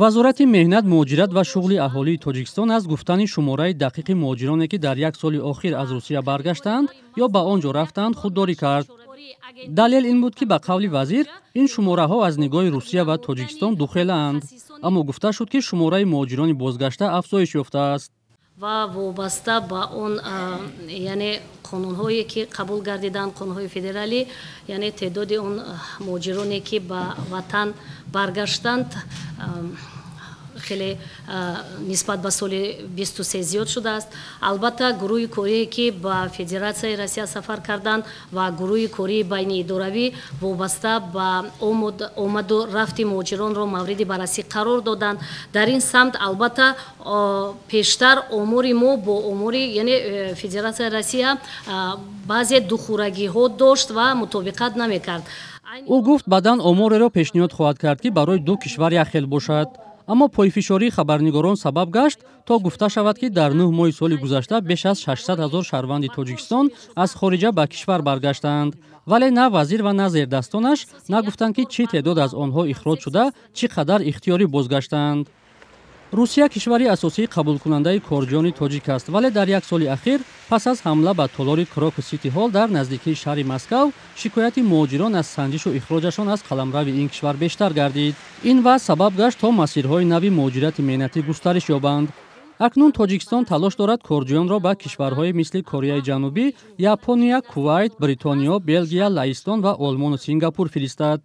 Вазорати меҳнат, муҳоҷират ва шуғли аҳолии Тоҷикистон аз гуфтани шумораи дақиқи муҳоҷироне, ки дар як соли охир аз Русия баргаштаанд ё ба он ҷо рафтаанд, худдорӣ кард. Далел ин буд, ки ба қавли вазир, ин шумораҳо аз нигоҳи Русия ва Тоҷикистон духелаанд. Аммо гуфта шуд, ки шумораи муҳоҷирони бозгашта афзоиш ёфтааст. Ва вобаста ба он, яъне қонунҳое, ки қабул гардиданд, қонунҳои федералӣ, яъне теъдоди он муҳоҷироне, ки ба ватан баргаштанд, хеле нисбат ба соли 23 зиёд шудааст. Албатта, гурӯҳи корие, ки ба Федератсияи Россия сафар карданд, ва гурӯҳи кории байниидоравӣ вобаста ба омаду рафти муҳоҷиронро мавриди баррасӣ қарор доданд. Дар ин самт, албатта, пештар омори мо бо омори, яъне Федератсияи Россия, баъзе духурагиҳо дошт ва мутобиқат намекард. Ӯ гуфт, баъдан омореро пешниҳод хоҳад кард, ки барои ду кишвар якхел бошад. Аммо пойфишории хабарнигорон сабаб гашт, то гуфта шавад, ки дар 9 моҳи соли гузашта беш аз 600 ҳазор шаҳрванди Тоҷикистон аз хориҷа ба кишвар баргаштаанд. Вале на вазир ва на зердастонаш нагуфтанд, ки чӣ теъдод аз онҳо ихроҷ шуда, чӣ қадар ихтиёрӣ бозгаштаанд. Русия кишвари асосии қабулкунандаи корҷиёни тоҷик аст, вале дар як соли ахир, пас аз ҳамла ба толори Крокус Сити Ҳол дар наздикии шаҳри Москав, шикояти муҳоҷирон аз санҷишу ихроҷашон аз қаламрави ин кишвар бештар гардид. Ин вазъ сабаб гашт, то масирҳои нави муҳоҷирати меҳнатӣ густариш ёбанд. Акнун Тоҷикистон талош дорад корҷиёнро ба кишварҳои мисли Кореяи Ҷанубӣ, Япония, Кувайт, Бритониё, Белгия, Лаҳистон ва Олмону Сингапур фиристад.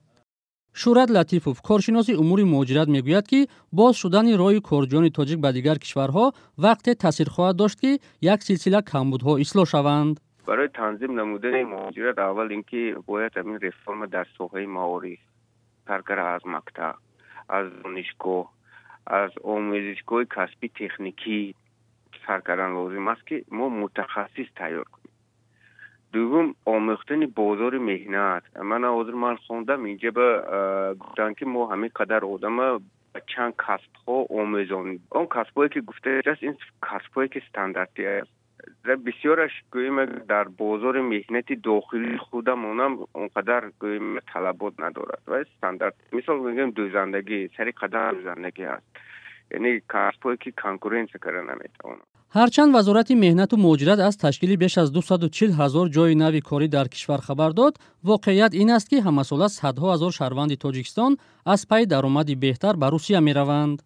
Шӯҳрат Латифов, коршиноси умури муҳоҷират, мегӯяд, ки боз шудани роҳи корҷиёни тоҷик ба дигар кишварҳо вақте таъсир хоҳад дошт, ки як силсила камбудҳо ислоҳ шаванд. Барои танзим намудани муҳоҷират, аввал ин ки бояд ҳамин реформа дар соҳаи маориф сар карда, аз мактаб, аз донишгоҳ, аз омӯзишгоҳи касби техникӣ сар кардан лозим аст, ки мо мутахассис тайёр кунем. Дуввум, омӯхтани бозори меҳнат. Мана ҳозир ман хондам, инҷа ба гуфтанд, ки мо ҳамин қадар одама ба чанд касбҳо омӯзонем. Он касбҳое, ки гуфта аст, ин касбҳое, ки стандартӣ аст, бисёраш, гӯем, дар бозори меҳнати дохилии худамонам он қадар, гӯем, талабот надорад ва стандарт. Мисол мегӯем, дӯзандагӣ, сари қадар дӯзандагӣ аст, яъне касбҳое, ки конкуренсия карда наметавонанд. Ҳарчанд Вазорати меҳнату муҳоҷират аз ташкили беш аз 240 ҳазор ҷойи нави корӣ дар кишвар хабар дод, воқеият ин аст, ки ҳамасола садҳо ҳазор шаҳрванди Тоҷикистон аз пайи даромади беҳтар ба Русия мераванд.